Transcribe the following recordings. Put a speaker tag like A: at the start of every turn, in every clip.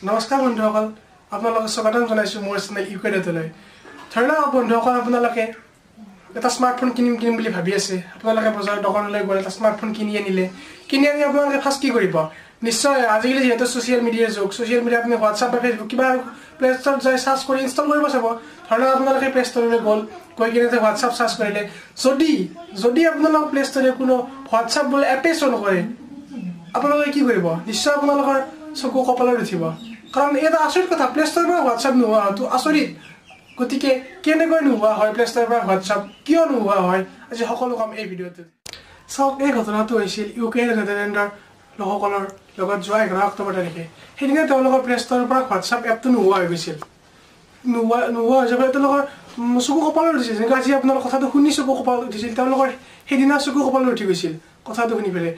A: নমস্কাৰ বন্ধুসকল, আপোনালোকক স্বাগতম জনাইছোঁ মোৰ চেনেল ইউকেডলৈ। ধৰি লওক বন্ধুসকল, আপোনালোকে এটা স্মাৰ্টফোন কিনিম কিনিম বুলি ভাবি আছে। আপোনালোকে বজাৰৰ দোকানলৈ গ'লে এটা স্মাৰ্টফোন কিনি আনিলে, কিনি আনি আপোনালোকে ফাৰ্ষ্ট কি কৰিব? নিশ্চয় আজিকালি যিহেতু ছ'চিয়েল মিডিয়াৰ যুগ, ছ'চিয়েল মিডিয়া আপুনি হোৱাটছআপ বা ফেচবুক কিবা প্লে ষ্ট'ৰত যাই চাৰ্চ কৰি ইনষ্টল কৰিব চাব। ধৰি লওক আপোনালোকে প্লে ষ্ট'ৰলৈ গ'ল, গৈ কিনে হোৱাটছআপ চাৰ্চ কৰিলে, যদি যদি আপোনালোক প্লে ষ্ট'ৰে কোনো হোৱাটছআপ বোলে এপেই শ্ব' নকৰে, আপোনালোকে কি কৰিব? নিশ্চয় আপোনালোকৰ চকু কপালত উঠিব, কাৰণ এই এটা আচৰিত কথা, প্লে ষ্ট'ৰৰ পৰা হোৱাটছআপ নোহোৱা হোৱাটো আচৰিত। গতিকে কেনেকৈ নোহোৱা হয় প্লে ষ্ট'ৰৰ পৰা হোৱাটছআপ, কিয় নোহোৱা হয়, আজি সকলো কাম এই ভিডিঅ'টোত চাওক। এই ঘটনাটো হৈছিল ইউ কে নেডাৰলেণ্ডৰ লোকসকলৰ লগত যোৱা 11 অক্টোবৰ তাৰিখে। সেইদিনা তেওঁলোকৰ প্লে ষ্ট'ৰৰ পৰা হোৱাটছআপ এপটো নোহোৱা হৈ গৈছিল। নোহোৱা নোহোৱা হৈ যাবলৈ তেওঁলোকৰ চকু কপালত উঠিছিল। যেনেকৈ আজি আপোনালোকৰ কথাটো শুনি চকু কপালত উঠিছিল, তেওঁলোকৰ সেইদিনা চকু কপালত উঠি গৈছিল কথাটো শুনি পেলাই।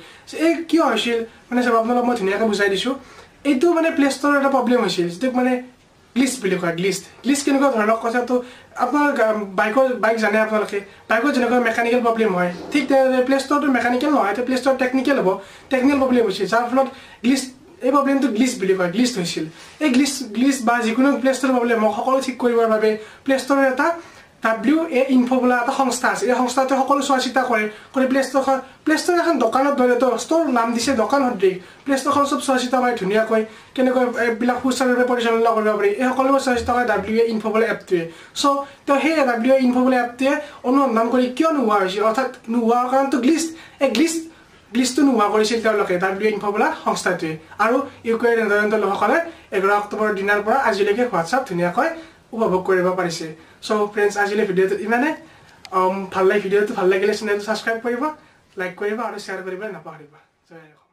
A: এই কিয় হৈছিল মানে চাব, আপোনালোক মই ধুনীয়াকৈ বুজাই দিছোঁ। এইটো মানে প্লে ষ্ট'ৰৰ এটা প্ৰব্লেম হৈছিল, যিটোক মানে গ্লিচ বুলি কয়। গ্লিচ গ্লিচ কেনেকুৱা ধৰণৰ কথাটো, আপোনাৰ বাইকৰ, বাইক জানে আপোনালোকে, বাইকত যেনেকুৱা মেকানিকেল প্ৰব্লেম হয়, ঠিক তেনেদৰে প্লে ষ্ট'ৰটো মেকানিকেল নহয়, এইটো প্লে ষ্ট'ৰ টেকনিকেল হ'ব। টেকনিকেল প্ৰব্লেম হৈছিল, যাৰ ফলত গ্লিচ, এই প্ৰব্লেমটো গ্লিচ বুলি কয়, গ্লিচ হৈছিল। এই গ্লিচ গ্লিচ বা যিকোনো প্লে ষ্ট'ৰ প্ৰব্লেম হওক, সকলো ঠিক কৰিবৰ বাবে প্লে ষ্ট'ৰৰ এটা ডাব্লিউ এ ইনফ' বোলা এটা সংস্থা আছে। এই সংস্থাটোৱে সকলো চোৱা চিতা কৰে কৰি প্লে ষ্ট'ৰখন, প্লে ষ্ট'ৰ এখন দোকানত দৰেতো ষ্ট'ৰ নাম দিছে, দোকান সদৃশ প্লে ষ্ট'ৰখন চব চোৱা চিতা কৰে ধুনীয়াকৈ, কেনেকৈ এপবিলাক সুচাৰুৰূপে পৰিচালনা কৰিব পাৰি, এই সকলোবোৰ চোৱা চিতা কৰে ডাব্লিউ এ ইনফ' বোলা এপটোৱে। চ' তেওঁ সেই ডাব্লিউ এ ইনফ' বোলা এপটোৱে অনুসন্ধান কৰি কিয় নোহোৱা হৈছিল, অৰ্থাৎ নোহোৱা কাৰণটো গ্লিচ, এই গ্লিচটো নোহোৱা কৰিছিল তেওঁলোকে ডাব্লিউ ইনফ' বোলা সংস্থাটোৱে। আৰু ইউ কে নেডাৰলেণ্ডৰ লোকসকলে 11 অক্টোবৰৰ দিনাৰ পৰা আজিলৈকে হোৱাটছআপ ধুনীয়াকৈ উপভোগ কৰিব পাৰিছে। চ' ফ্ৰেণ্ডছ, আজিলৈ ভিডিঅ'টোত ইমানে। ভাল লাগে ভিডিঅ'টো, ভাল লাগিলে চেনেলটো ছাবস্ক্ৰাইব কৰিব, লাইক কৰিব আৰু শ্বেয়াৰ কৰিবলৈ নাপাহৰিব। জয়।